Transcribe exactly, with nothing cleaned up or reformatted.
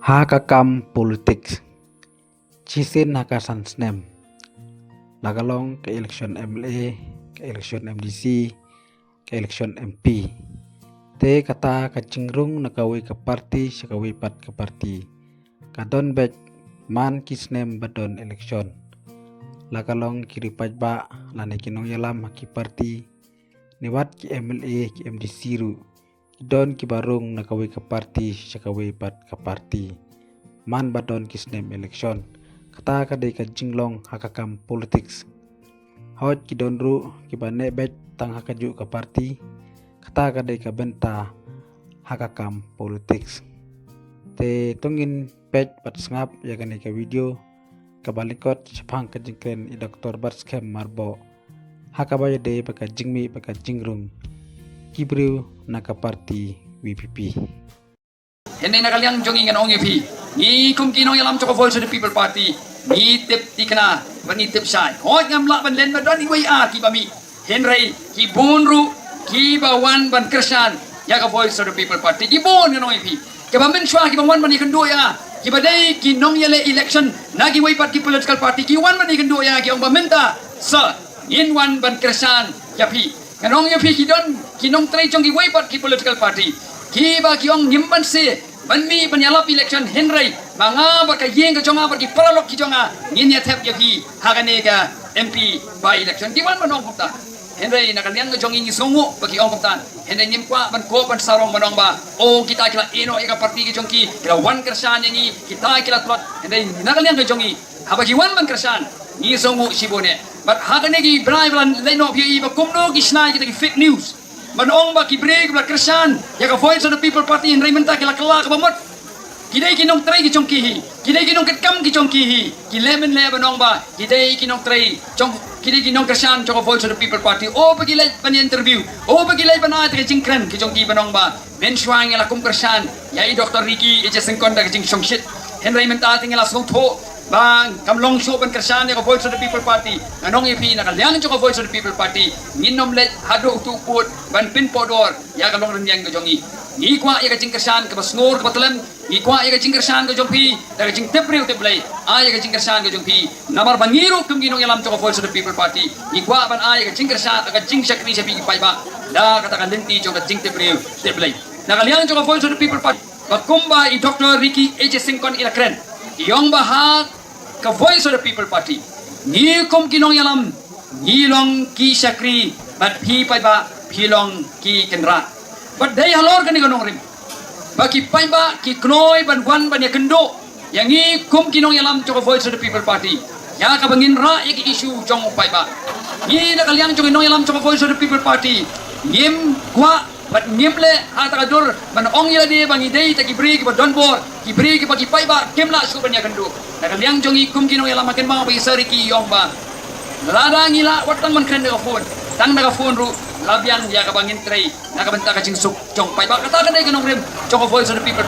Ha ka kam politics, shisien ha ka san snem, la ka long ka election M L A, ka election M D C, ka election M P. Te kata ka jingrung na kawei ka party sha kawei pat ka party ka don beit man ki snem ba don election. La ka long ki riewpaidbah lane ki nongïalam ha ki party, ne wat ki M L A, ki M D C ruh, ki don kiba rung na kawei ka party sha kawei pat ka party man ba don ki snem election. Kata ka dei ka jinglong ha ka kam politics. Hooid, ki don ruh kiba neh beit tang ha kajuh ka party. Kata ka dei ka bynta ha ka kam politics. Te to ngin peit bad sngap ïa kane ka video kaba lyngkot shaphang ka jingkren i Doctor Batskhem Myrboh ha kaba ïadei bad ka jingmih bad ka jingrung ki briew na ka party V P P. Hynrei na ka liang jong ngi ngan ong ïa phi, ngi kum ki nongïalam jong ka Voice of the People Party, ngi tip thikna bad ngi tip shai. Hooid, ngam lah ban len ba don iwei ar kiba mih, hynrei ki bun ruh kiba wan ban kyrshan ïa ka Voice of the People Party. Ki bun, ngan ong ïa phi. Kiba mynshuwa kiba wan ban ïakynduh ïa nga, kiba dei ki nongïaleh election na kiwei pat ki political party, ki wan ban ïakynduh ïa nga, ki ong ba mynta, sir, ngin wan ban kyrshan ïa phi. Ngan ong ïa phi, ki don ki nongtrei jong kiwei pat ki political party kiba ki ong ngim banse ban mih ban ïalap election, hynrei ma nga bad ka ïing ka jong nga bad ki paralok ki jong nga ngin ïa thep ïa phi ha kane ka M P by election. Ki wan ban ong kumta. Hynrei na ka liang ka jong ngi, ngi sngewnguh ba ki ong kumta. Hynrei ngim kwah ban kup ban sarong ban ong ba, oh, kita ki la ïehnoh ïa ka party ka jong ki, ki la wan kyrshan ïa ngi, kita ki la tlot. Hynrei na ka liang ka jong ngi, haba ki wan ban kyrshan, ngi sngewnguh shibun eh. Bad ha kane ki bnai ba la leit noh phi ïohi ba kumno ki shna kita ki fake news ban ong ba ki briew kiba la kyrshan ïa ka Voice of the People Party, hynrei mynta ki la kylla kaba mut. Ki dei ki nongtrei ki jong ki hi, ki dei ki nongkitkam ki jong ki hi. Ki leh mynleh ban ong ba ki dei ki nongtrei jong, ki dei ki nongkyrshan jong ka Voice of the People Party. Oh, ba ki leit ban interview, oh, ba ki leit ban ai ïa ka jingkren ki jong ki ban ong ba mynshuwa ngi la kum kyrshan ïa i Doctor Ricky A J Syngkon da ka jingshongshit, hynrei mynta te ngi la sngewthuh ba kam long shuh ban kyrshan ïa ka Voice of the People Party. Ngan ong ïa phi, na ka liang jong ka Voice of the People Party, ngin ym leit haduh utu u pud ban pynpohdor ïa ka longrynïeng ka jong ngi. Ngi kwah ïa ka jingkyrshan kaba sngur kaba tlem, ngi kwah ïa ka jingkyrshan ka jong phi da ka jingtip briew tip Blei. Ai ïa ka jingkyrshan ka jong phi, namar ba ngi ruh kum ki nongïalam jong ka Voice of the People Party, ngi kwah ban ai ïa ka jingkyrshan, ka jingshakri sha phi ki paidbah da kata ka lynti jong ka jingtip briew tip Blei. Na ka liang jong ka Voice of the People Party, ba kumba i Doctor Ricky A J Syngkon i la kren, i ong ba ha ka Voice of the People Party, ngi kum ki nongïalam ngi long ki shakri, bad phi paidbah phi long ki kynrad. Bad dei halor kane ka nongrim ba ki paidbah ki kynnoh ban wan ban ïakynduh ïa ngi kum ki nongïalam jong ka Voice of the People Party ïa kaba ngin rah ïa ki issue jong u paidbah. Ngi na ka liang jong ki nongïalam jong ka Voice of the People Party ngim kwah bad ngim leh ha kata ka dur ban ong ïa lade ba ngi dei kita ki briew kiba don bor, ki briew kiba ki paidbah kim lah shuh ban ïakynduh. Na ka liang jong ngi kum ki nongïalam, ha kynmaw ba i Sir Ricky i ong ba lada ngi lah wat tang ban kren da ka phone, tang da ka phone ruh la biang ïa kaba ngin trei na ka bynta ka jingsuk jong paidbah. Kata ka dei ka nongrim jong ka Voice of the People.